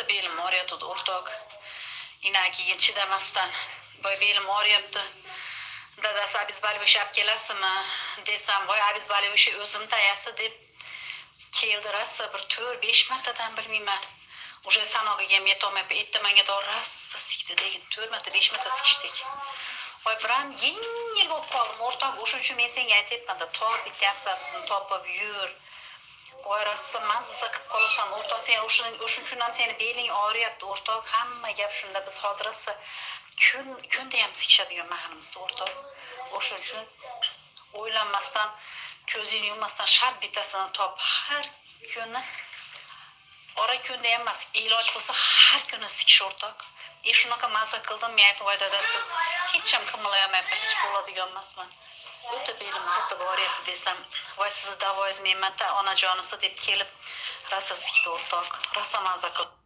Rosa belim og'riyotdi, o'rtoq. Keyin chidamasdan, voy, belim og'riyapti, dadasi, обезболивающий olib kelasizmi, desam, voy, обезболивающий o'zim tayasi, deb keldi. Rosa bir 4-5 martadan, bilmayman, уже sanog'iga ham yetolmayapman. Erta manga rosa sikdi degan, 4 marta, 5 marta sikishdik. Voy, biram yengil bo'lib qoldim, o'rtoq. O'shaning uchun men senga aytyapmanda, top, bitta afzalsini topib yur. Voy, rosa mazza qilib qolasan, o'rtoq. Sen o'shaning uchun ham seni beling og'riyapti, o'rtoq. Hamma gap shunda. Biz hozir rosa kun kunda ham sikishadigan mahalimizda, o'rtoq. O'shaning uchun o'ylanmasdan, ko'zingni yummasdan shart bittasini top. Har kuni, ora kunda ham emas, iloj bo'lsa, har kuni sikish, o'rtoq. E, shunaqa maza qildim men. Aytdim: voy, dadasi, hech ham qimirlayolmayapman, hech bo'ladigan emasman, o'ta belim qattiq og'riyapti, desam, voy, sizni davoyingiz menmanda, onajonisi, deb kelib rosa sikdi, o'rtoq. Rosa maza qildi.